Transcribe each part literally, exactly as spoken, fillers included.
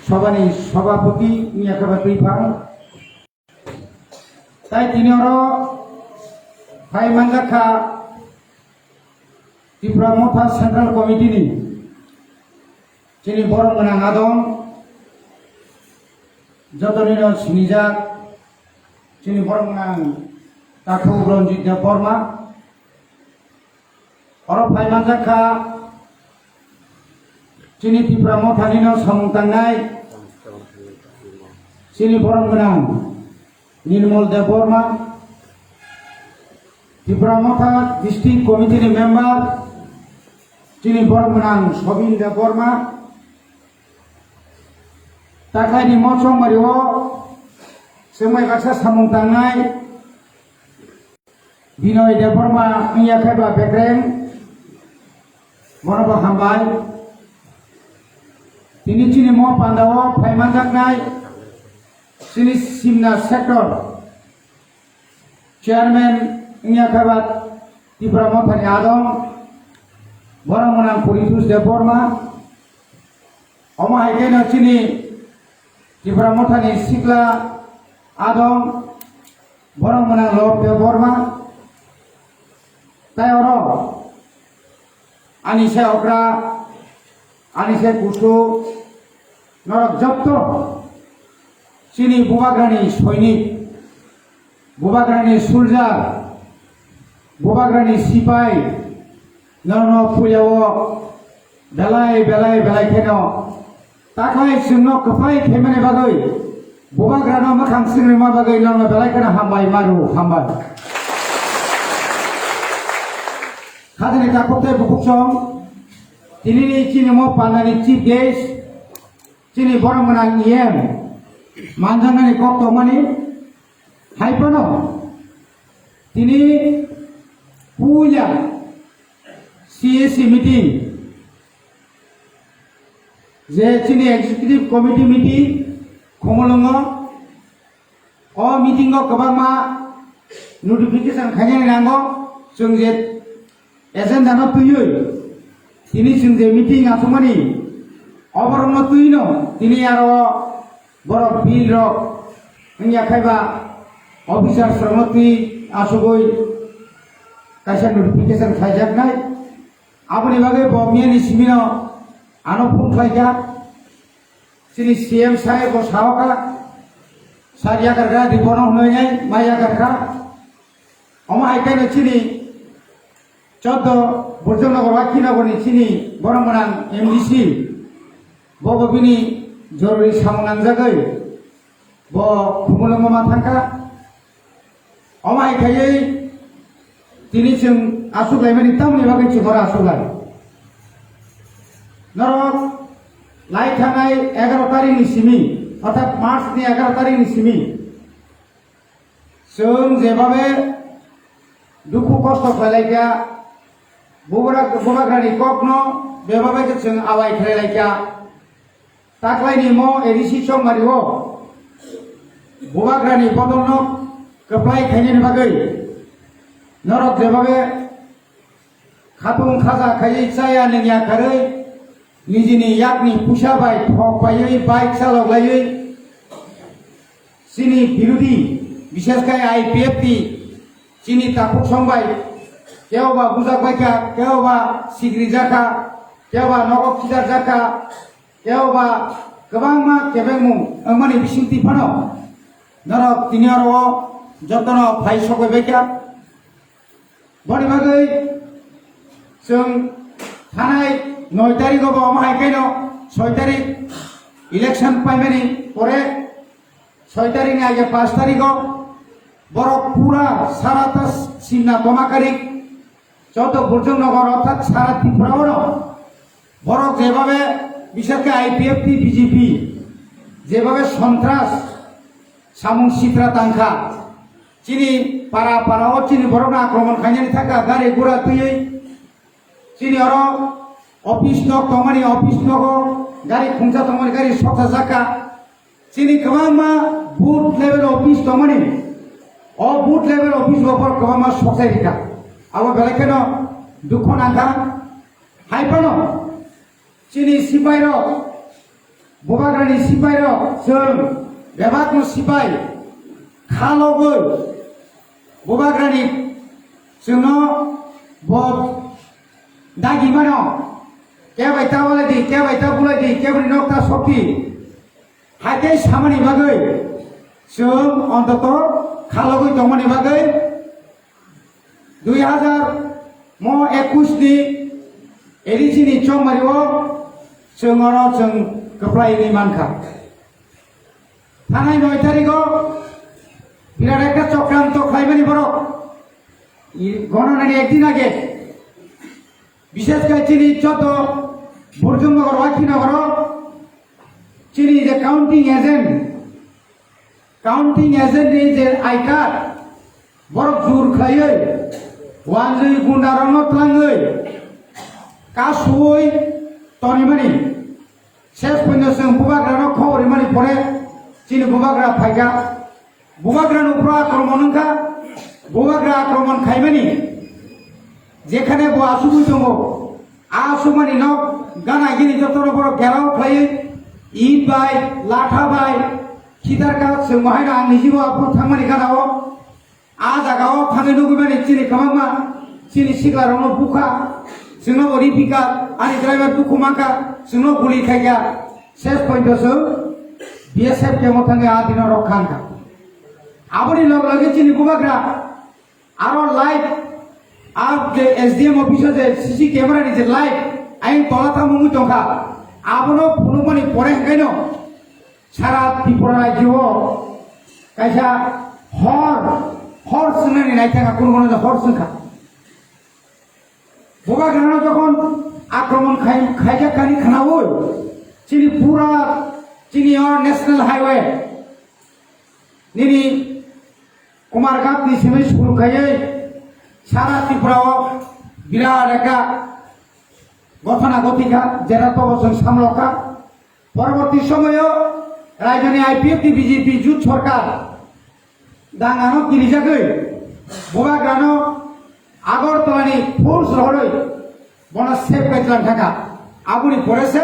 Sobani sobhapoti wngya khe ba twi phang. Tai tini oro phai manjak kha Tipra Motha Central Committee ni chini borok gwnang adong, joto nino sinijak chini borok gwnang Takhuk Ranjit Debbarma. Oro phai manjak kha chini Tipra Motha nino samung tangnai chini borok gwnang Nirmal Debbarma, Tipra Motha District Committee ni member chini borok gwnang Sobin Debbarma, takhai ni mochong mari o chwngmai baksa samung tangnai Binoy Debbarma wngya khe ba bekreng, bono bo hambai. Tini chini mo panda o phai manjaknai chini Simna sector chairman wngya khe ba Tipra Mothani adong, borok mwnang Poritus Debbarma. Omo hai khe no chini Tipra Mothani sikla adong, borok mwnang Lord Debbarma. Tai oro ani se okra, ani se kusu, norok jotto chini bubagrani soinik, bubagrani soldier, bubagrani sipai, norokno puilao belai belai belai kheno takhai chwngno kwplai khaimani bagwi, bubagrano mwkhang swngrima bagwi norokno belai kheno hambai maru, hambai. Khajani takhuk tei bukhuk song, tinini chini mo pandani chief guest, chini borok mwnang E M manjaknani kok tongmani, hai phano tini puila C A C meeting, je chini executive committee meeting Khumulwngo, o meeting o kwbangma notification khainani nango, chwng je agenda no twiwi tini chwng je meeting achukmani, oborokno twino tini aro borok bill rok wngya khaiba officers rokno twi achugwi kaisa notification khaijaknai. Aboni bagwi bo miyani simino ano phone khlaikha. Chini C M sai bo saoka, sar yakarkha, di bono hwnwi nai ma yakarkha. Omo hai khe no chini choddo Burjongnagar Wakinagar ni chini borok mwnang M D C, bo bo bini jorori samung nangjagwi bo Khumulwngo ma thangkha. Omo hai khaiwi tini chwng aswk laimani tamni bagwi chwng oro aswk lai. Norok lai thanai egaroh tarikh ni simi, orthat March ni egaroh tarikh ni simi chwng jebabe dukhu kosto khlai lai kha, bubagra-, bubagrani kokno bebabe khe chwng awai khlai lai kha. Taklaini mo A D C chongmari o bubagrani bodolno kwplai khainani bagwi norok jebabe khatung khaja khaiwi chaya nungya kharwi nijini yakni puisa bai thok paiwi bike chalok laiwi chini birodhi, bishesh khai I P F T chini takhuk song bai kebo ba bujak bai kha, kebo ba sikri jak kha, kebo ba nogo khijar jak kha, kebo ba kwbangma kebengmung wngmani bisingtwi phano norok tini oro o jotono phai sokoi bai kha. Boni bagwi chwng thanai noi tarikh o bo omo hai khe no soi tarikh election paimani pore soi tarikh ni age panch tarikh o borok pura sara ta Simna Tomakarik, joto Burjongnagar orthat sara Tripura o no borok jebabe bishesh khe I P F T B J P jebabe sontras samung sitra tangkha, chini para para o chini borokno akromon khainani thaka gari gura twiwi chini oro office nok tongmani office nogo gari khungsa tongmani gari soksa jakha. Chini kwbangma booth level office tongmani, o booth level office o borok kwbangma soksai rikha. Abo belai kheno dukho nangkha. Hai phano chini sipai rok Bubagrani sipai rok chwng bebakno sipai khalogwi bubagrani chwngno bo dagi mano, kebai ta walai di, kebai ta bulai di, keboni nok ta sokti. Hai tei samani bagwi chwng ontoto khalogwi tongmani bagwi dui hazar mo ekush ni A D C ni chongmari o chwng oro chwng kwplai wngwi mankha. Thanai noi tarikh o birat ekta chokranto khlaimani borok. I gonanani ekdin age. Bishesh khe chini joto Burjungnogor, Wakhinagar o chini je counting agent, counting agent ni je I card, borok jur khlaiwi, wanjwi gunda rokno twlangwi, kasui tonimani. Ses poino chwng bubagrano khobor rimani pore chini bubagra phaikha. Bubagrano upro akromon wngkha, bubagra akromon khaimani. Jekhane bo asugwi tongo, a asugmani nok gana gini jotono borok gherao khlaiwi, it bai, latha bai, khitarkha chwng bo haino ang nijibo aphuru thangmani gana o. A jaga o thangwi nugwi mani chini kwbangma chini sikla rokno bukha, chwngno bo ripikha, ani driver dukhu mankha, chwngno guli khaikha, ses pointo chwng B S F camp o thangwi a dino rok kha wngkha. Aboni log loge chini bubagra aro live a je S D M office o je C C camera ni je live ayang tola tamo wngwi tongkha, abono phunukmani pore hwnkhaino Sara Tripura rajyo o kaisa hor, hor swngnani naithaka, kunu kunu hor swngkha. Bubagrano jokhon akromon khai-, khaijakani khnaui, chini pura, chini o National Highway nini Kumarghat ni simi suru khaiwi sara Tripura o birat ekta gothana gothikha, jera tobo chwng samlokha. Poroborti somoyo rajyoni I P F T B J P jut sorkar dangano kirijagwi bubagrano Agartalani force rohorwi bono save kaichwlang thangkha. Aboni pore se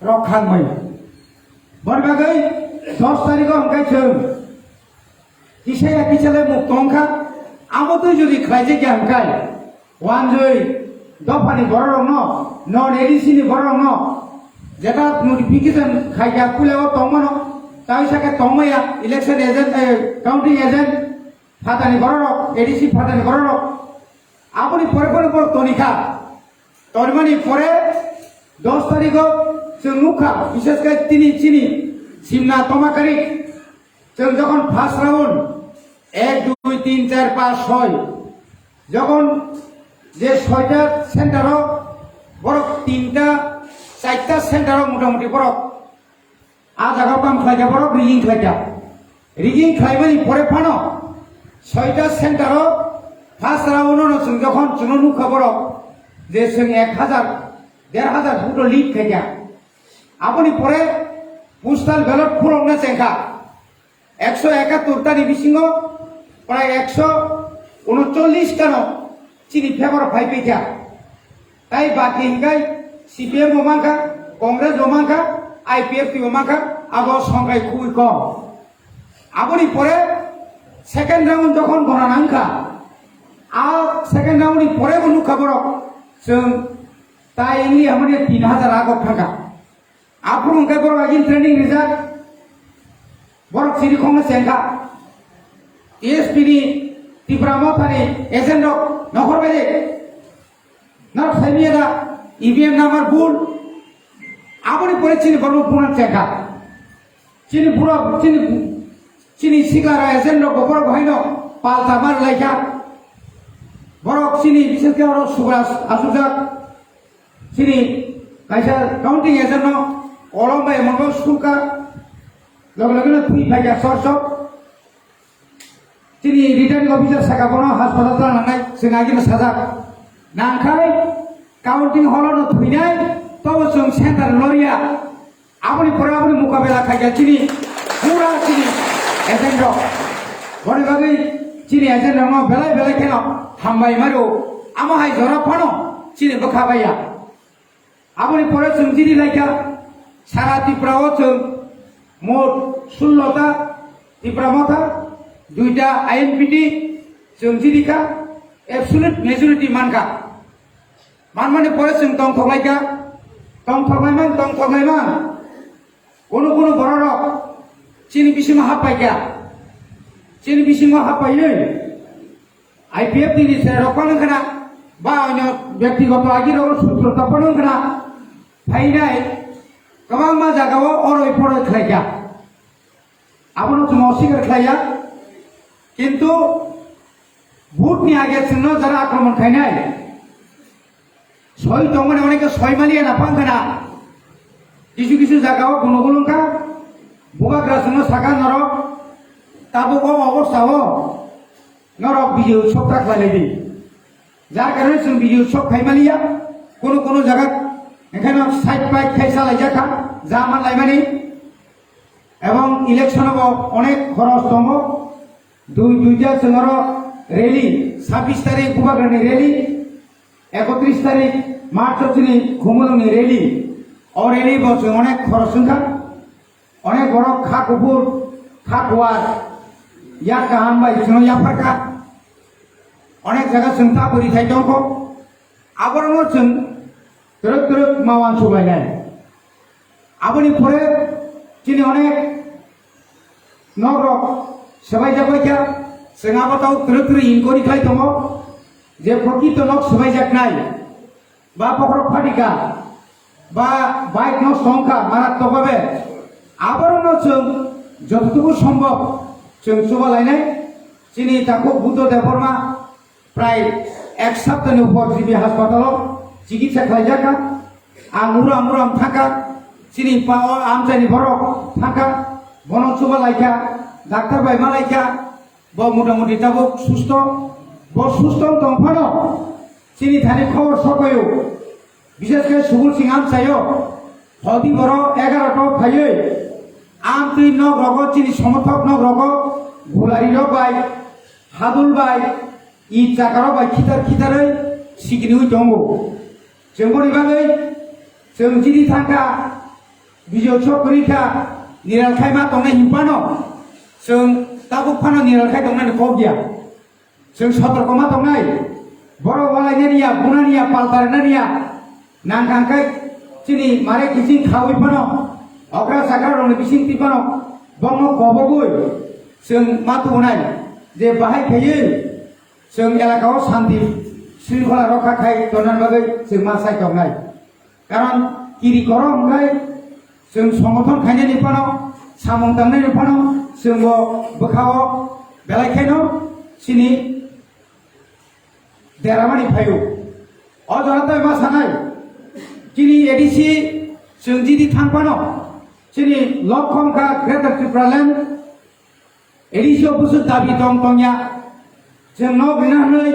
rok khangmai. Boni bagwi dos tarikh o hwnkhe chwng kisa ya kisa le muk tongkha. Abo twi jodi khlaijak ya hwnkhe, wanjwi dophani bororokno, non A D C ni bororokno, jeta notification khaikha puila o tongmano, tai sake tongmaya election agent, eh, counting agent, phatani bororok, A D C phatani bororok. Aboni pore pore borok tonikha. Tonimani pore dos tarikh o chwng nukha, bishesh khe tini chini Simna Tomakari. Chwng jokhon first round, ek, dui, tin, char, panch, soi, jokhon je soita center o borok tinta, charta center o motamuti borok a jaga o kam khlaikha, borok rigging khlaikha. Rigging khlaimani pore phano soita center o first round o no chwng jokhon chwngno nukha borok je chwng ek hazar, der hazar vote o lead khaikha. Aboni pore postal ballot khulokna chengkha. Ekso ekattor tani bisingo prai ekso unochollish tano chini favor phai paikha. Tai baki hinkai C P M bo mankha, Congress bo mankha, I P F T bo mankha, abo songkai khubui kom. Aboni pore second round jokhon gona nangkha, a second round ni pore bo nukha borok chwng tai wngli hamani tin hazar agok thangkha. Aphuru hwnkhe borok agin training rijak, borok chini khongno chengkha. T S P ni Tipra Mothani agent rok nokhor bai de. Norok saimanya da E V M number bul. Aboni pore chini borok buran chengkha. Chini borok chini chini sikara agent rok borok haino palta mar laikha. Borok chini bisingke oro subra asujak. Chini kaisa counting agent no kolom bai mongo sulka, loge loge no twi phaikha sor sor. Chini returning officer saka bono hospital ta nangnai, chwng agino sajak. Nangkhai counting hall no thwinai, tobo chwng center loria. Aboni pore aboni mukabela khaikha chini pura chini agent rok. Boni bagwi chini agent rokno belai belai kheno hambai maro. Amo hai jora phano chini bwkha baiya. Aboni pore chwng jiri laikha. Sara Tripura o chwng mot sullo ta Tipra Motha, duita I N P T chwng jidikha, absolute majority mankha. Manmani pore chwng tongthok laikha, tongthok laiman, tongthok laiman. Kunu kunu bororok chini bisingo happaikha, chini bisingo happaiwi I P F T ni se rok pano khna ba onyo byaktigoto agi rok sutro ta pano khna phainai kwbangma jagao oroi poroi khlaikha. Abono chwng oswikar khlaiya, kintu vote ni age chwngno jara akromon khainai soi tongmani, onekhe soi maliya na phang khna. Kisu kisu jagao gunugul wngkha, bubagra chwngno saka norok, tabuk o obostha o norok Bijay Utsav ta khlai lai di. Jar karone chwng Bijay Utsav khai maliya, kunu kunu jaga enkheno side by side khlaijak kha, ja man laimani. Ebong election o bo onek khoros tongo, dui duita chwng oro rally, sabbish tarik bubagrani rally, ekotris tarik March o chini Khumulwngni rally. O rally bo chwng onek khoros wngkha, onek borok kha kuphur, kha kuar, yak kaham bai chwngno yapharkha. Onek jaga chwng ta bwrwi thai tongkho, aborokno chwng twrwk twrwk ma uansuk lainai. Aboni pore chini onek nok rok swbaijak bai kha, chwng abo tau twrwk twrwk inquiry khlai tongo je prokrito nok swbaijaknai ba bokhorok phatika ba bike nosto wngkha maratokbabe, aborokno chwng jototuku sombhob chwng chuba lainai. Chini takhuk Buddha Debbarma prai ek saptani upor G B hospital o chikitsa khlaijak kha. Ang uram uram thangkha, chini pa o amchaini borok thangkha, bono chuba laikha, doctor bai ma laikha, bo motamuti tabuk susto, bo susto wng tong phano chini thani khobor sokphaio, bishes khe Subul Singh amchaio, hodi boro egaroto phaiwi amtwi nok rogo, chini somothok nok rogo gulari rok bai, hadul bai, I chakaro bai khitar khitarwi sikini wi tongo. Chwng boni bagwi chwng chini thangkha, bijol sok kwrwi kha, niral khai ma tongnai hinphano chwng tabuk phano niral khai tongnani kok ya. Chwng sotorko ma tongnai. Borok walainani ya, bunani ya, paltarinani ya. Nang kang khe chini mare kiching khawi phano, okra chakra rokni bising twi phano bongno kobogwi chwng ma tubunai je bahai khaiwi chwng elaka o shanti shringkhola rokha khai tonna bagwi chwng ma sai tongnai. Karon kiri koro hwnkhe chwng songothon khainani phano, samung tangnani phano chwng bo bwkha o belai kheno chini deramani phaio. O jora tai ma sanai, chini A D C chwng jidi thang phano, chini lokhong kha Greater Tipraland, A D C o bwswk dabi tong tongya, chwng nok rina hwnwi,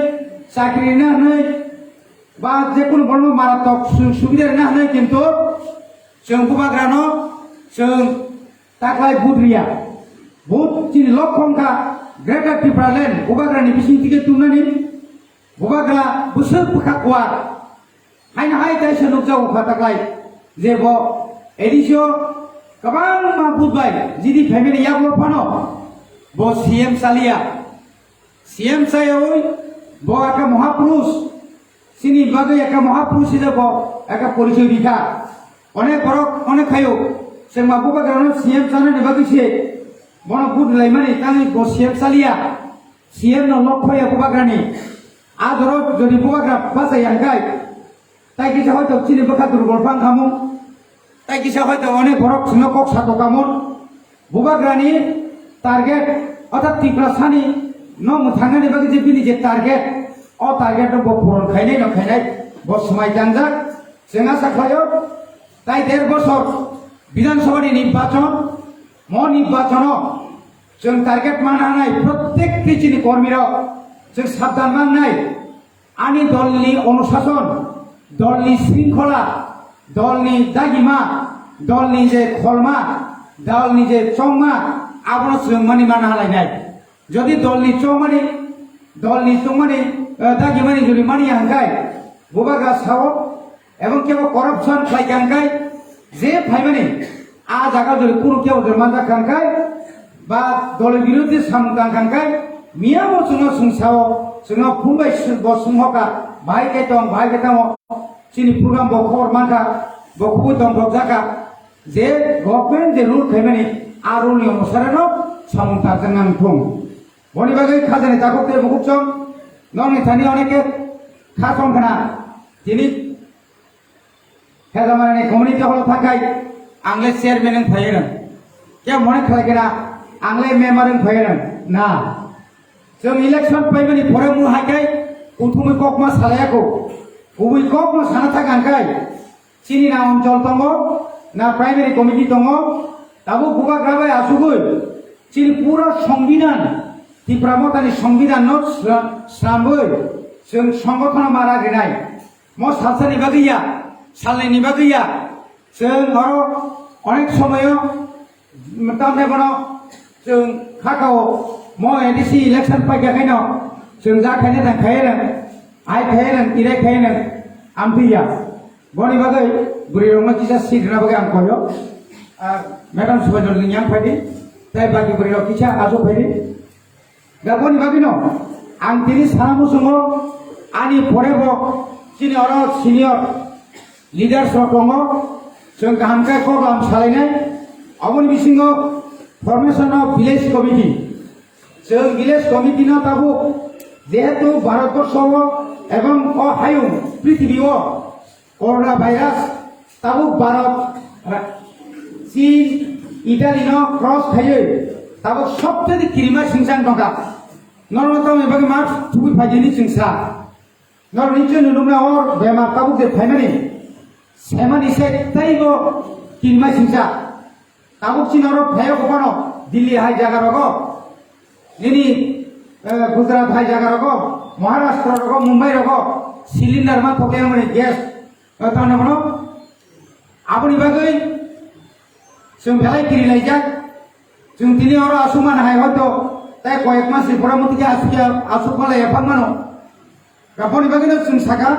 chakri rina hwnwi, ba jekunu borokno maratok su-, subida rina hwnwi, kintu chwng bubagrano chwng taklai vote riya. Vote chini lokhong kha Greater Tipraland bubagrani bising ticket tumnani. Bubagra bwswk bwkha kuar. Haino hai kaisa nukjago kha taklai je bo A D C o kwbangma vote bai jidi phaimani yagulo phano bo C M chaliya. C M chayawi bo aka Mahapurush, chini bagwi aka Mahapurush hwnwi bo aka porichoi rikha. Onek borok onek khayo, chwngma bubagrano C M chanani bagwi se bono vote laimani tangwi bo C M chaliya. C M no lok khoya bubagrani. A joro jodi bubagra bachai yang kai, tai kisa hoito chini bwkha durbol phang khamung, tai kisa hoito onek borok chwngno kok satok kamung. Bubagrani target, orthat Tiprasani no mwthangnani bagwi je bini je target, o target no bo puron khainai no khainai, bo swmai tangjak. Chwng asa khlaio, tai der bosor Bidhan Sabha ni nirbachon, mo nirbachono chwng target manna hanai prottek ti chini kormi rok chwng sabdan mangnai. Ani dolni onusason, dolni sringkhola, dolni dagima, dolni je kholma, dolni je chongma, abono chwng mani mana halainai. Jodi dolni chongmani, dolni chongmani, eh, dagimani jodi mani hangkai, bubagra sao, ebong kebo corruption khlai hangkai, Je phaimani a jaga jori kunu kebo jori manjak kha hwnkhe ba doli birodhi samung tang kha hwnkhe miya bo chwngno sungsao chwngno phunbai bo sunghoka bahai khe tong bahai khe tamo chini program bo khobor mankha bo kubui tong rok jaka je government je rule khaimani a rule ni onusare no samung tang kha nang thung. Boni bagwi khajani takhuk tei bukhuk chong nokni thani onek khe kha chong khna tini Hejamanani community hall thangkai ang le chairman wng phai rang. Khe mone khlai kena ang le member wng phai rang. Na. Chwng election paimani pore mu hai kai kuthumui kokma salaya ko. Kubui kokma sana thang ang kai. Chini na onchol tongo, na primary committee tongo. Tabuk bubagra bai asugui. Chini pura songbidan, Tipra Mothani songbidan no sra-, srambui. Chwng songothono mara rinai. Mo salsani bagwi ya, salnaini bagwi ya. Chwng oro onek somoyo, tamne bono chwng khakao mo A D C election paikha khaino chwng ja khaina thang khairang, ai khairang, irai khairang, amtwi ya. Boni bagwi bwrwi rokno kisa sirna bagwi ang koyo. Ah, Madam Subhajoyni yang phaidi, tai baki bwrwi rok kisa ajo phaidi. Da boni bagwino ang tini sana muchungo ani pore bo chini oro senior leaders rok tongo, chwng kaham khe kok lam salainai. Aboni bisingo formation of village committee, chwng village committee no tabuk jehetu Bharat borsho o ebong o hayung prithibi o Corona virus tabuk Bharat, Ra-, Chin, Italy no cross khaiwi tabuk sobchadi kirima singchang tongkha. Norok tongni bagwi mask thubui phaidi hinwi chwng sa. Norok ni chwng nukna o bemar tabuk je phaimani, semani se teibo kirima singcha. Tabuk chini oro phaio kono Delhi hai jaga rogo, nini, eh, Gujarat hai jaga rogo, Maharashtra rogo, Mumbai rogo, cylinder ma thokya mani gas, eh, tamo bono. Aboni bagwi chwng belai kiri laijak. Chwng tini oro asuk mana hai hoito tai koyek mas ni pora muti asuk ya, asuk pala ya phang mano. Aboni bagwi no chwng saka,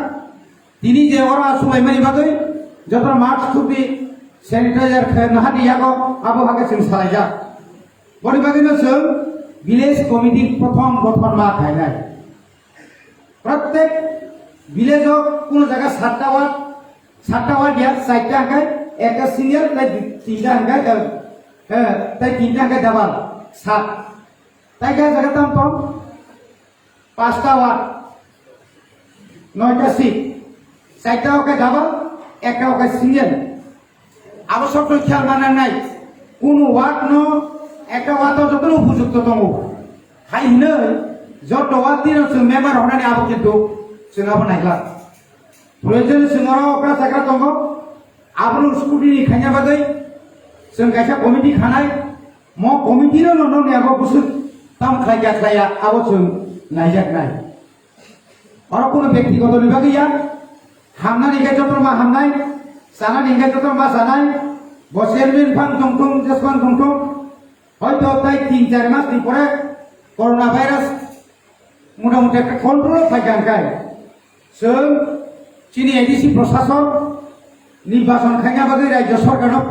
tini je oro asuk laimani bagwi joto mask thupi sanitizer khe nahadi yago abo hake chwng salaijak. Boni bagwi no chwng village committee prothom gothon ma khainai. Pratek village o kuno jaga satta ward, satta ward ya, satta hake ekta senior, tai tinta hake, eh, eh, tai tinta hake double, sat. Tai khe jaga tam tong? Pasta ward, noita seat, saita oke double, ekta oke single. Abo sokto khiyal mananai, kunu ward no ekta ward o joto upojukto tongo. Hai hinoi, joto ward tino chwng member honani abo kintu chwng abo naikha. Proyojon chwng oro okra chakra tongo, abono scrutiny khaina bagwi chwng kaisa committee khanai, mo committee no no nokni abo bwswk tam khlai ya khlai ya abo chwng naijaknai. Oro kuno byaktigoto ni bagwi ya, hamnani hwnkhe jotono ma hamnai, chanani hwnkhe jotono ma chanai, bo chairman phang tongthung, jesphang tongthung, hoito tai tin char mas ni pore corona virus motamuti ekta control o phaikha hwnkhe, chwng chini A D C prosason nirbachon khaina bagwi rajya sorkarno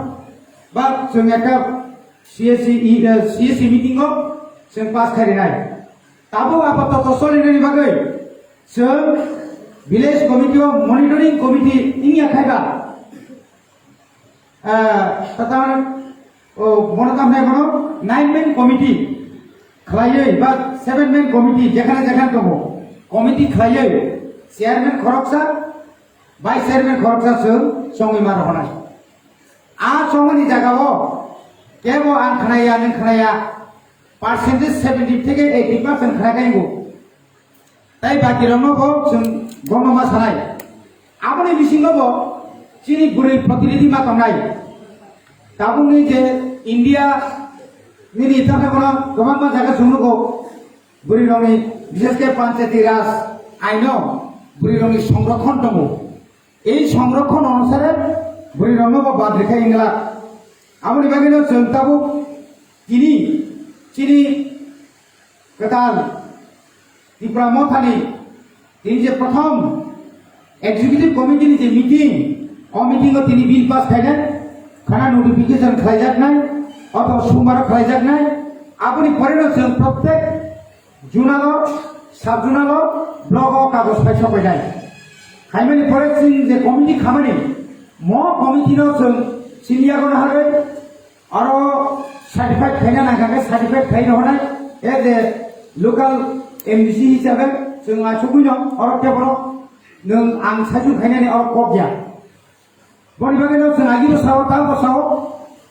ba chwng ekta C S C, eh, C S C meeting o chwng pass khai rinai. Tabuk apatoto solinani bagwi chwng village committee o monitoring committee wngya khaiba, ah, tatar, o, bono tamni bono nine man committee khlaiwi ba seven man committee jekhane jekhane tongo, committee khlaiwi chairman khoroksa, vice chairman khoroksa chwng chongwi ma rohonai. A chongmani jagao kebo ang khnaya, nwng khnaya, percentage seventy theke eighty percent khna kai bo. Tai baki rokno bo chwng gomma ma sanai. Aboni bisingo bo chini bwrwi protinidhi ma tongnai. Tabukni je India nini thangna bono kwbangma jaga chwng nugo. Bwrwi rokni bishesh khe panchayati raj aino bwrwi rokni songrokhon tongo. Ei songrokhon onusare bwrwi rokno bo bad rikha wngla. Aboni bagwino chwng tabuk tini chini kwtal Tipra Mothani tini je prothom executive committee ni je meeting, o meeting o tini bill pass khainai, Khana notification khlaijaknai, oto sumbar khlaijaknai, aboni poreno chwng protek zonalo, sub zonalo, blogo kagoj phai sopainai. Khaimani pore chwng je committee khamani, mo committee no chwng sini yago naharwi aro certified khaina nangkha khe certified khaina honai, as a local M D C hisabe chwng achugwino oro keboro nwng ang saichung khainani oro kok ya. Boni bagwi no chwng agini sao, tamo sao,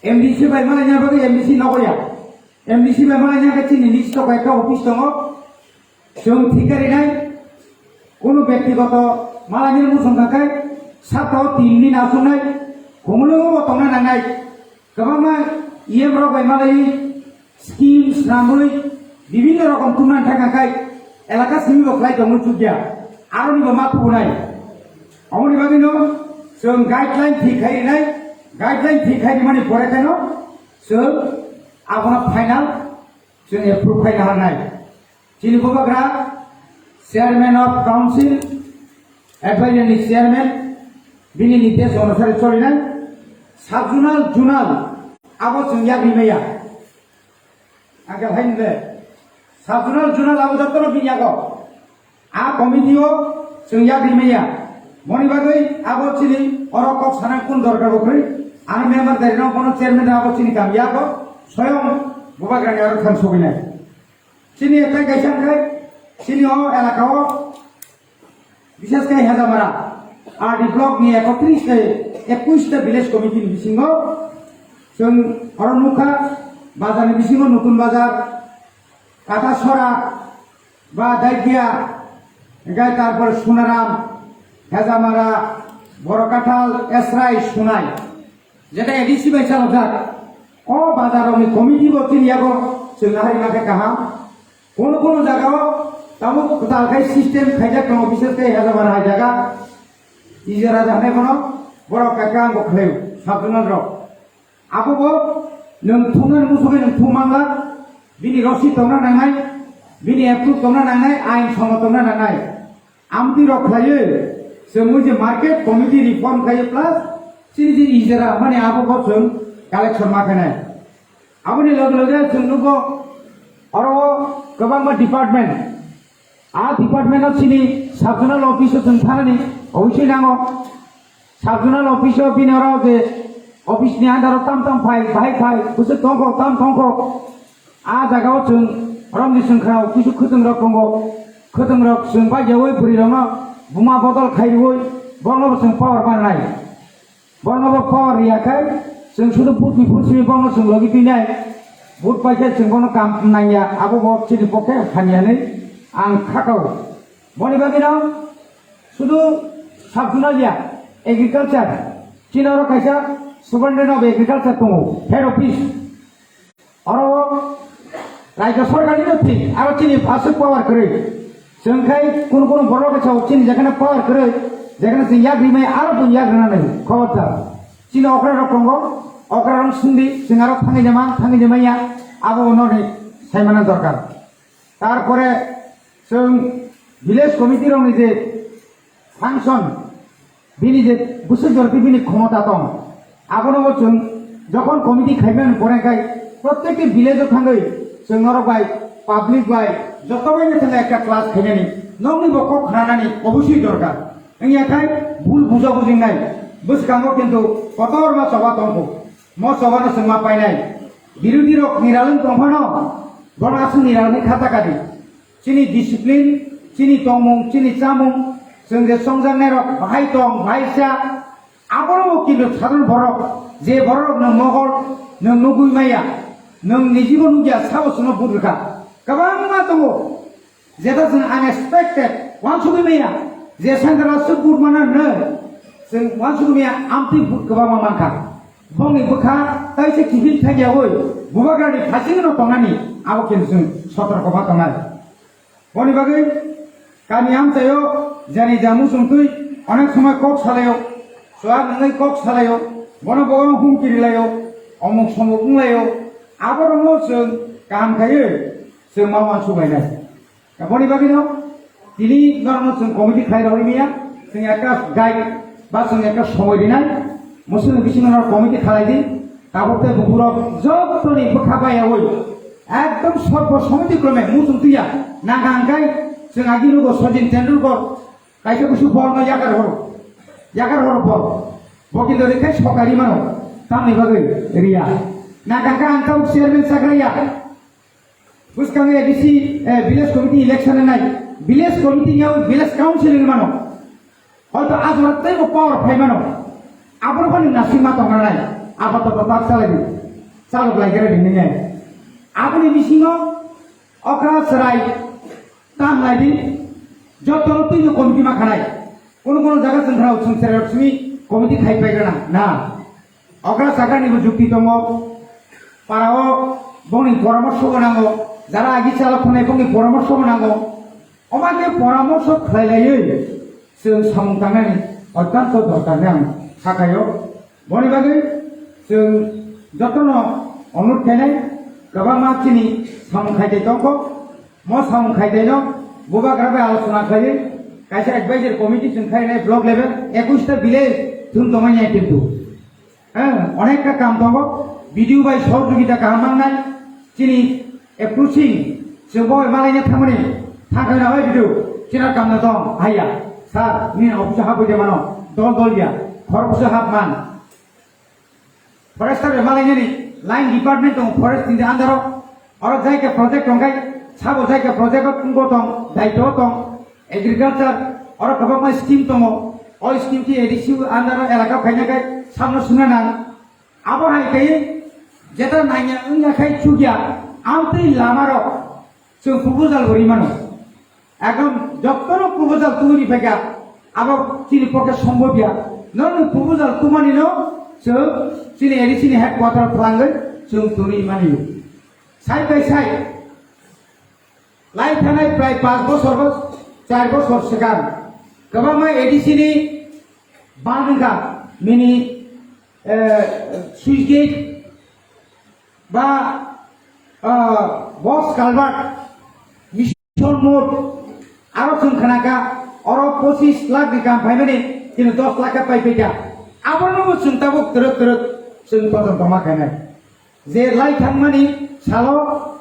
M D C bai malaina bagwi M D C nogo ya. M D C bai malaina khe chini nisto kaita office tongo. Chwng thik khe rinai, kunu bektigoto malaini muchung kha khe, saptao tin din asuknai, khumulwngo bo tongna nangnai. Kwbangma E M rok bai malai scheme swnamwi bibinno rokom tungna thangkha khai elaka simi bo khlai tongwi chukya, aroni bo ma thubunai. Aboni bagwino chwng guideline thik khai rinai, guideline thik khai rimani pore kheno chwng abono final chwng approve khai naharnai. Chini bubagra chairman of council, advisory ni chairman, bini nirdesh onusare cholinai, sub zonal, zonal, abo chwng yak rimaya. Angkhe hai nde, sub zonal, zonal abo jotono bini yago. A committee o chwng yak rimaya. Moni bagwi abo chini oro kok sana kun dorkar bo kwrwi. Ano member dari no kono chairman abo chini kam yago. Soyong bubagra ni aro thang soginai. Chini etai kaisa khai, chini o elaka o, bishes khai Hejamara, R D block ni ekotris khai ekush ta village committee ni bisingo, chwng oro nukha, bazar ni bisingo Nutun Bazar, Katasora, ba Daikia, hinkhe tarpor Sunaram, Hejamara, Borokathal, Esrai, Sunai. Jeta A D C bai chalajak. O bazar rokni committee bo chini yago chwng nahari ma khe kaham. Kono kono jaga o tabuk kwtal khai system khaijak tongo, bises khe Hejamara hai jaga. Ijara jahane kono borok kaka ang bo khlai sub zonal rok. Abo bo nwng thumnani musugo nwng thum manglak. Bini rosi tongna nangnai, bini approve tongna nangnai, ain songo tongna nangnai. Amtwi rok khlaiwi, chwng mui je market committee reform khlaiwi plus chini je ijara mani abo bo chwng collection ma khainai. Aboni loge loge chwng nugo oro kwbangma department, a department o chini sub zonal office o chwng thanani oboswi nango. Sub zonal office o bini oro je office ni under o tam tam phai, bahai phai, bwswk tongkho, tam tongkho. A jaga o chwng romni chwng khna o kisu khwtwng rok tongo. Khwtwng rok chwng bai yaui bwrwi rokno buma bodol khai rwui borokno bo chwng power manai. Borokno bo power riya khai chwng sudu vote ni phuru simi borokno chwng logi twinai. Vote pai khe chwng bono kam nangya, abo bo chini pokhe hamya hinwi ang kha kao. Boni bagwino sudu sub zonal ya, agriculture, chini oro kaisa superintendent of agriculture tongo, head office. Oro raijyo sorkar ni no thik, aro chini aswk power kwrwi. Chwng khai kunu kunu borok khe sao chini jekhane power kwrwi, jekhane chwng yak rimai aro bo yak rwna nai, khobordar. Chini okra rok tongo, okra rok sindi, chwng aro thangwi naima, thangwi naima ya, abo no ni saimana dorkar. Tarpore chwng village committee rokni je function, bini je bwswk jorti bini khomota tong, abono bo chwng jokhon committee khaimani pore khai prottekti village o thangwi chwng norok bai public bai joto bai no thangwi ekta class khainani nokni bo kok khnanani oboswi dorkar. Wngya khai bul buja bujingnai bwskango kintu kotorma choba tongkho. Mo chobano chwng ma painai. Birodhi rok niralwng tongphano, bono aswk niralwngni kha taka di. Chini discipline, chini tongmung, chini chamung, chwng je chongjaknai rok bahai tong, bahai cha, abono bo kintu sadharon borok, je borok nwng mohor, nwng nugwi maya, nwng nijibo nugya, sabo chwngno but rwkha. Kwbangma tongo. Jeta chwng unexpected, uansugwi maya, je sengkrak aswk but mana hwnwi, chwng uansugwi maya amtwi but kwbangma mankha. Bongni bwkha tei se kiphil thangyawi bubagrani phasingno tongnani abo khe chwng sotorko ma tongnai. Boni bagwi kami amchaio jani jamu chwng twi onek somoi kok salaio, chuak nungwi kok salaio, bono bo humki rilaio, omuk somuk wnglaio, aborokno chwng kaham khaiwi chwng ma uansuk lainai. Aboni bagwino tini norokno chwng committee khlai rwui maya, chwng ekta guide ba chwng ekta somoi rinai, Muslim bisingo no committee khalai di, tabuk tei bukurok joto ni bwkha bai yawi ekdom sorbo somiti krome muchung tuya naga angkai chwng agi nugo Sachin Tendulkar kaisa kusu bol no yakar horo, yakar horo bol, bo kintu rikhai sokari mano tamni bagwi riya naga angka ang tabuk chairman sakraya. Bwskango A D C, eh, village committee election nai, village committee ni village council ni mano. Hoito ajora teibo power phai mano. Aboro bani nasima tongna nai. Apato to tak chalai di. Chalok lai gere di nai. Aboni bisingo okra chwrai tam lai di. Joto twi committee ma khanai. Kono kono jaga chwng khrao chwng chwrai rok simi committee khai pai gana. Na. Okra sakani bo jukti tongo. Parao bongni poramorso bo nango. Jara agi chalok thunai bongni poramorso bo nango. Omake poramorso khlailaiwi chwng samung tangnani ottanto dorkar hinwi ang sakhaio. Boni bagwi chwng jotono onurot khainai kwbangma chini samung khaitwi tongkho. Mo samung khaitwino bubagra bai alochona khlaiwi kaisa advisory committee chwng khainai block level ekush ta village thum tongmani kintu. Hang, onekta kam tongo, B D O bai sohojogita kaham mangnai, chini approaching, chwng bo malaina thangmani, thangkhaina bai B D O, chini kam no tong, haiya, sir, nini office o habwi de mano, dol dol ya, khoroksa hap man. Forester bai malainani, line department tong, forest in the under o, oro jaika project tongkai, sabo jaika project o tong, daityo tong, agriculture, oro kwbangma scheme tongo. O scheme ti A D C under o elaka phaina khai samno suna nang. Abo hai khai jeta nanya wngya khai chukya, amtwi lama rok chwng proposal bo rimano. Ekdom jotono proposal tubuni phaikha, abo chini pokhe sombobya. Nono proposal tubani no chwng chini A D C ni headquarter o thangwi chwng tuni mani. Side by side. Lai thanai prai panch bosor bo, char bosor swkang kwbangma A D C ni bang wngkha, mini, eh, switch gate ba, ah, box culvert, mission mode, aro chwng khnakha, oro pochis lakh ni kam phaimani, chini dos lakh khe pai phaikha. Abono bo chwng tabuk twrwk twrwk chwng todonto ma khainai. Je lai thangmani salo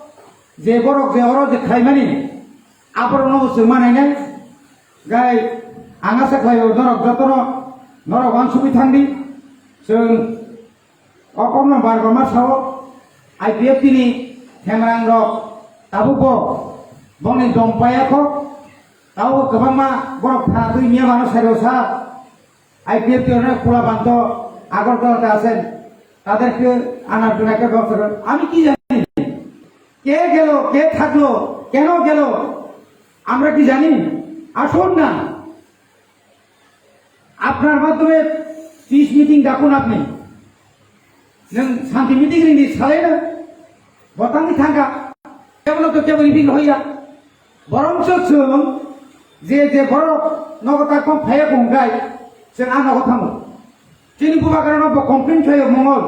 je borok je oro je khlaimani, aborokno bo chwng ma nainai. Gai ang asa khlaio norok jotono norok uansugwi thangdi. Chwng o kokno bar bar ma sao, I P F T ni themrang rok tabukbo bongni dom paya kho, tabuk kwbangma borok thanatwi miya mano sairo sa. I P F T ni khula banto Agartala te asen, taderke anar jona ke ব্যবস্থা করুন। আমি কি জানি কে গেল, কে থাকলো, কেন গেল, আমরা কি জানি? আসুন না, আপনার মাধ্যমে পিস মিটিং ডাকুন আপনি। Nung santi meeting rini salai na, botang ni thangka, kebo no to kebo ripin hoya. Borong so chwng je je borok nogo ta kom phaya kung gai, chwng a nogo thango. Chini bubagra no bo complain khayo Mongol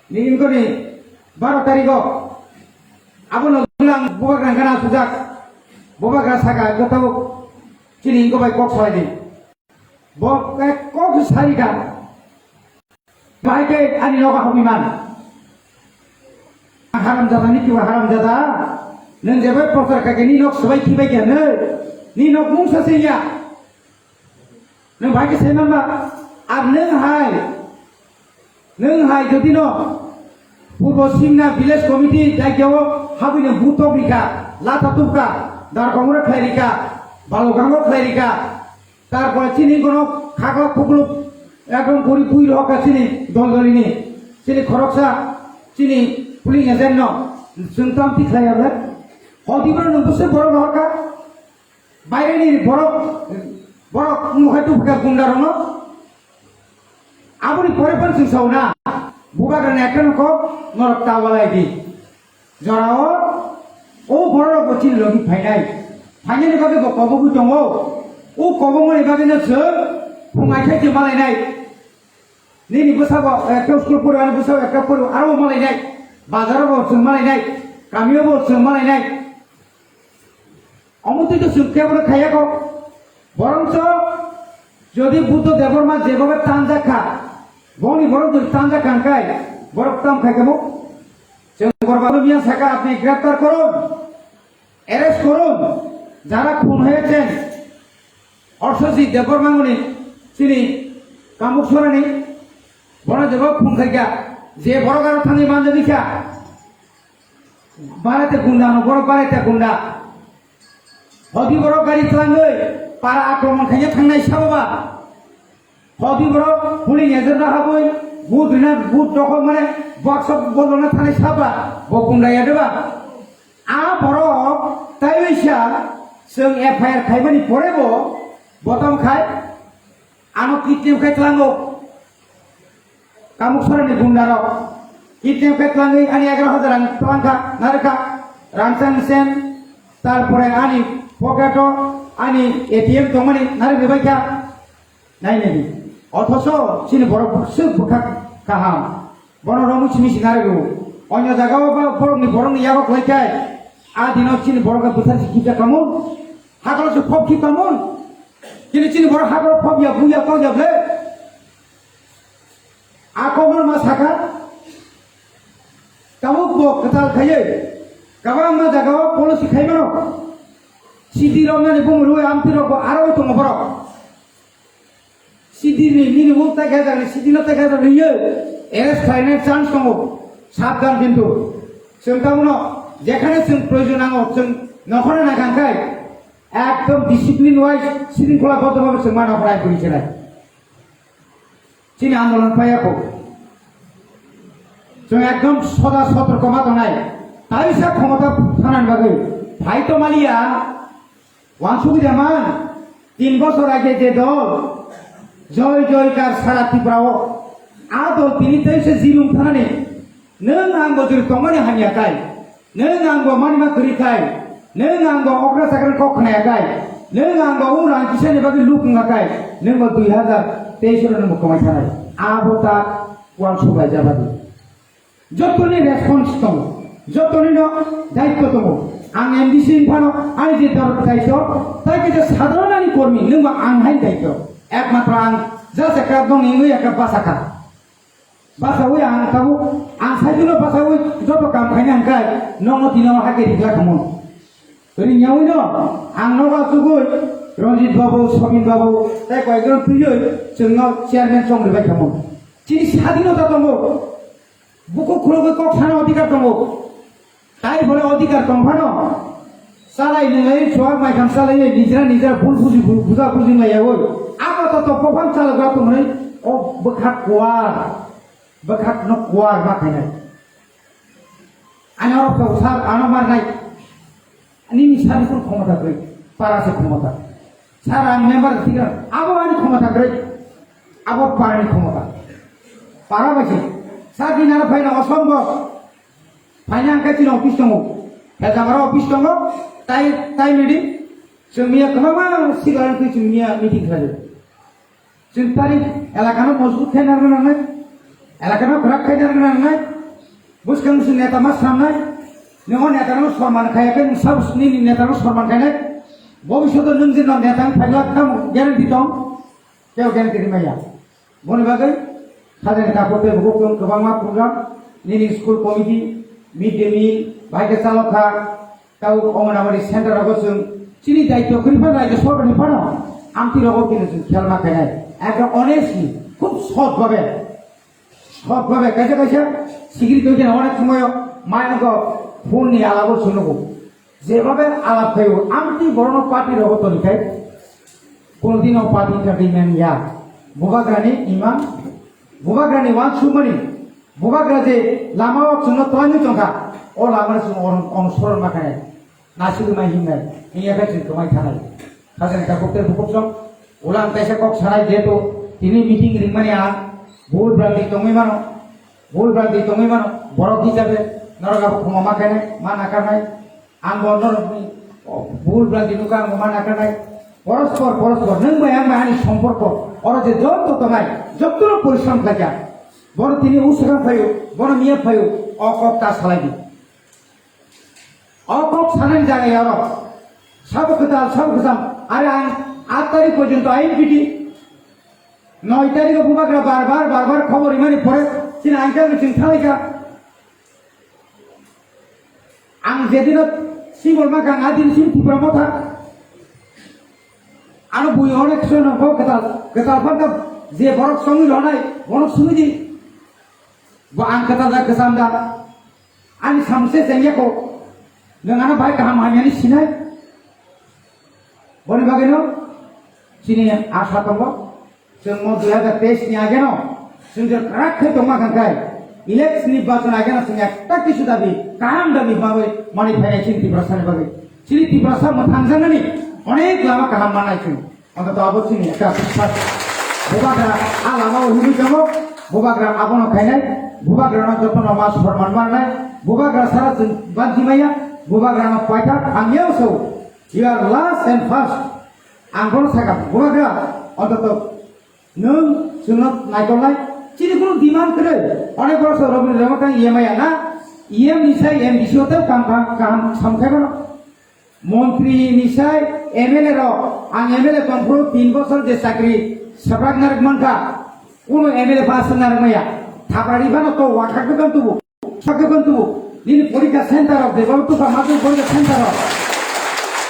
ni ingkoni baro tarikh o. Abo no lang bubagra gana sujak, bubagra saka gotao chini ingko bai kok salai di. Bo kok sarika. Bahai khe ani nogo habwi man. Haram jada ni kiwa haram jada. Nung jebai prochar kake ni nok swbai khibai khe nung. Ni nok mungsa se ya. Nung bahai khe sai man ba. Ar nung hai. Nung hai jodi no. Purbo Simna Village Committee daikyo habwi nung butok rika. Lata tupka. Dar kongre khlai rika. Balogango khlai rika. Tarpore chini kono khakla khukluk ekdom gori bui rohor ka chini dol dolini. Chini khoroksa chini polling agent no chwng tam tikhlai ya le. Hodi bro nung bwswk borok rohor ka. Baireni borok, borok mukhai tubukha gunda rokno. Aboni pore phan chwng sao na. Bubagra ni ekdom kok norok ta walai di. Jorao o borok bo chini logi phainai. Phainani bagwi bo kobogwi tongo. O kobongmani bagwino chwng phungai khe je malainai. Nini bwsabo ekta school pori, ani bwsabo ekta pori, aro bo malainai. Bazaro bo chwng malainai. Kamio bo chwng malainai. Omo twi to chwng kebo khaiya kho. Borongso jodi Buddho Debbarma jebobe tanjak kha, Boni borok jodi tanja kangkai, borok tam khai kamo. Chwng borok miya saka apni greptar korun, arrest korun, jara khun hoyechen, Orsosi Debbarma ngoni chini Kamuk Sorani, bono jebo khun khaikha, je borok aro thani manjani kha, barate gunda no, borok barate gunda. Hodi borok gari twlangwi para akromon khaina thangnai sabo ba. Hodi borok police agent no habwi vote rina vote dokhok mane box bolona thanai sabo ba. Bo gunda ya deba. A borok taiwi sa chwng F I R khaimani pore bo botom khai ano kidnap khai twlango. Kamuk Sorani gunda rok kidnap khe twlangwi ani egaroh hajar rang twlangkha, narwkha, Rangchak Sen, tarpore ani pocket o ani A T M tongmani narwk ribaikha, nai nai di. Othoso chini borok swk bwkha kaham, bono romwi simi si narwgo. Onyo jagao ba borokni borokni yago kwlaikhai, a dino chini borok bwthar si khibja kamun, hakalo se phop khi kamun, chini chini borok hakalo phop ya, buya kok ya ble. A kokno ma saka, tabuk bo kwtal khaiwi, kwbangma jagao policy khaimano. Sidi romnani bumung rwi amtwi rokbo aro tongo borok. Sidi ni, nini mung tai khajakni, sidi no tai khajakni ye, arrest khlainai chance tongo. Sabdan kintu. Chwng tamono, jekhane chwng proyojon nango, chwng nokhorno naikha khai, ekdom discipline wise, sringkhola bodol bhabe chwng ma nokhorno ai puri chenai. Chini andolon paiya kho. Chwng ekdom soda sotorko ma tongnai. Taisa khomota thanani bagwi. Phai to maliya. Wansugwi da man. Tin bosor age je dol. Joy joy kar sara Tripura o. A dol tini taisa zirung thanani. Nwng ang bo jori tongmani hamya kai, nwng ang bo manima kwrwi kai, nwng ang bo okra chakra kok khnaya kai, nwng ang bo o rang kisani bagwi luk wngkha kai, nwng bo dui hazar teis oro nwng bo kwmai thanai. Abo ta uansuk lai jabadi. Jotoni response tongo, jotoni no daityo tongo. Ang M D C wngphano ani je dor daityo, tai kaisa sadharon ani kormi, nwng bo ang hai daityo. Ekmatro ang just ekta nongni wngwi ekta basa kha. Basawi ang tabuk, ang saichwno basawi joto kam khaina hwnkhe nokno tino hake rikla khamung. Ringyawi no ang nogo achugwi Ranjit babu, Sobin babu, tei koyekjon twiwi chwngno chairman chong rwbai khamung. Chini sadinota tongo. Bukhuk khulugwi kok sana odhikar tongo. Tai phano odhikar tong phano. Chalai nwnglai chuak mai kham chalai nijra nijra bul buji bul buja buji lai yawi. Abo to to pophang chalok ba tongnai. O bwkha kuar. Bwkha no kuar ma khainai. Ano rok to sar ano marnai. Nini sari kun khomota kwrwi, para se khomota. Sara ang member thikra, abo ani khomota kwrwi, abo para ni khomota. Para bai se, sadi nara phaina osombo. Phaina ang kachina office tongo. Hejamara office tongo, tai, tai meeting. Chwngmiya kwbangma sigaran twi chwngmiya meeting khlaio. Chwng tari elakano mojbut khaina rwna nangnai, elakano kwrak khaina rwna nangnai, bwskang bwswk neta ma swnamnai, nwng o netano sorman khaya khe nwng sabo nini netano sorman khainai, bobishoto nwng je no neta wng phaikla tamo guarantee tong, kebo guarantee rwmaya. Boni bagwi sajani takhuk tei bukhuk tong kwbangma program, nini school committee, mid day meal, bahai khe chalok kha, Tabuk Anganwadi center rogo chwng chini daityo kwrwi phano, raijyo sorkarni phano amtwi rogo khe chwng khel ma khainai. Ekdom honestly, khub sot bhabe, sot bhabe, kaisa kaisa sikiri tongwi khe onek somoyo mane ko phone ni alabo chwng nugo. Jebhabe alap khaio, amtwi borokno party rogo toni khai, kono dino party entertainment ya. Bubagrani imang, bubagrani wansukmani, Bubagra je lama o chwngno twlangwi tongkha, o lama no chwng on-, onusoron ma khainai, nasigwi mai himnai, hinya khe chwng kwmai thanai. Khajani takhuk tei bukhuk song, ulang kaisa kok sanai jehetu tini meeting ringmani ang, bul blanti tongwi mano, bul blanti tongwi mano, borok hisabe norok abo khuma ma khainai, ma nakarnai. Ang bo norokni bul blanti nukha, ang bo ma nakarnai. Porospor, porospor, nwng bai ang bai ani somporko, oro je joto tongnai, jotono porishram khlaikha. Bono tini usukang phaio, bono miya phaio, o kok ta salai di. O kok sanani jaga ya oro. Sabo kwtal, sabo kwcham, are ang aat tarikh porjonto I N P T Noi tarikh o bubagra bar bar, bar bar khobor rimani pore chini angkang chwng thalaikha. Ang jedino sibol ma kang adin sim Tipra Motha. Ano bui onek sono bo kwtal, kwtal phanta je borok songwi lonai, borok sumidi. Bo ang kwtal da kwcham da. Ani samse chengya ko. Nwng ano bai kaham hamyani sinai. Boni bagwi no chini asa tongo. Chwng mo dui hajar teis ni ageno chwng je kwrak khe tongma khan khai, election ni bachon ageno chwng ekta kisu dabi, kaham dabi bagwi manwi phainai chini Tiprasa ni bagwi. Chini Tiprasa mwthangjaknani onek lama kaham manai chwng. Ontoto abo chini ekta biswas. Bubagra a lama o himwi tongo, bubagra abono khainai, bubagra no jotono ma sorman manai, bubagra sara chwng banchi maya, bubagra no paithak hamya so. You are last and first. Ang bono sakha, bubagra, ontoto nwng chwngno naikolnai, chini kunu demand kwrwi. Onek borok sa Robindra Remoka E M I ya na, E M ni sai M D C o tei kam, kam, kaham samkhe bono. Montri ni sai M L A rok, ang M L A tongphuru tin bosor je chakri swprak narwk mankha, kunu M L A pass narwk maya. Thaprari phano to wathak dokan tubu. Sakhe kon tubu, nini porikha center rok, debabo tuka matwi porikha center rok.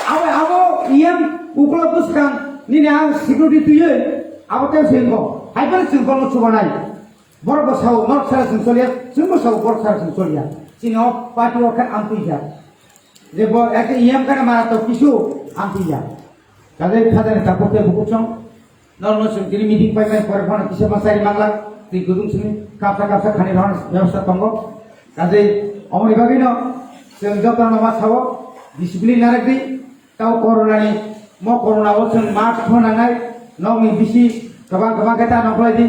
Abo, abo iyang uklo bwskang, nini ang security twiwi, abo tei sengko. Hai phano chwng kono chubanai. Borok bo sao, norok sara chwng choliya, chwng bo sao, borok sara chwng choliya. Chini o party o khe amtwi kha. Je bo eke iyang kana mara to kisu amtwi ya. Kadai khadani tapuk tei bukuchong. Norokno chwng tini meeting paimani pore phano kisa masari manglak, twi gudung simi kapsa kapsa khani rohorna bebostha tongo. Kaje omoni bagwino chwng jotono ma sao, discipline narwkdi, tao corona ni, mo corona o chwng mask pho nangnai, nokni bisi kwbang kwbang khe ta nongkhlaidi,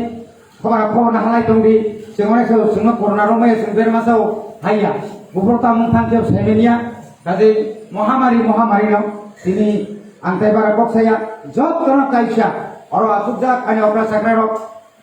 khobora khobor nahalai tongdi, chwng onek sao chwngno corona romaya chwng berma sao haiya, buphuru tamung thang khe saimanya, kaje mohamari mohamari no tini ang tai bara kok saya, jotono kaisa, oro achukjak ani okra chakra rok,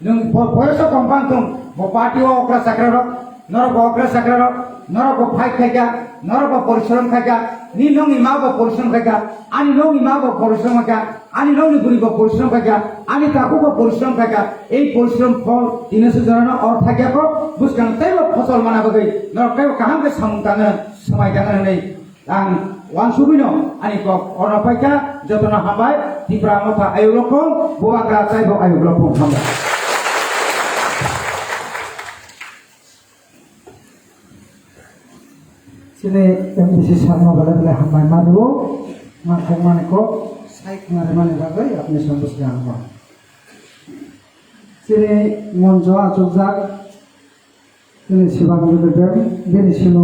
nwng bo-, boyoso tongphang thung, bo party o okra chakra rok, norok bo okra chakra rok, norok bo fight khaikha, norok bo porishrom khaikha, ni nokni ma bo porishrom khaikha, ani nokni ma bo porishrom khaikha, ani nokni bwrwi bo porishrom khaikha, ani takhuk bo porishrom khaikha, ei porishrom phol tini se jorano or thakya kok, bwskang teibo phosol mana bagwi, norok teibo kaham khe samung tangna, swmai tangna hwnwi. Ang wansugwino ani kok orno paikha, jotono hambai, Tipra Motha ayuk rokong, bubagra taibo ayuk rokong hambai. Chini M D C sarno belai belai hambai ma duo, ma khokmani kok, sai khwnarwimani bagwi apni songbo sida hambai. Chini monjo achukjak, chini Sibananda Deb, bini simi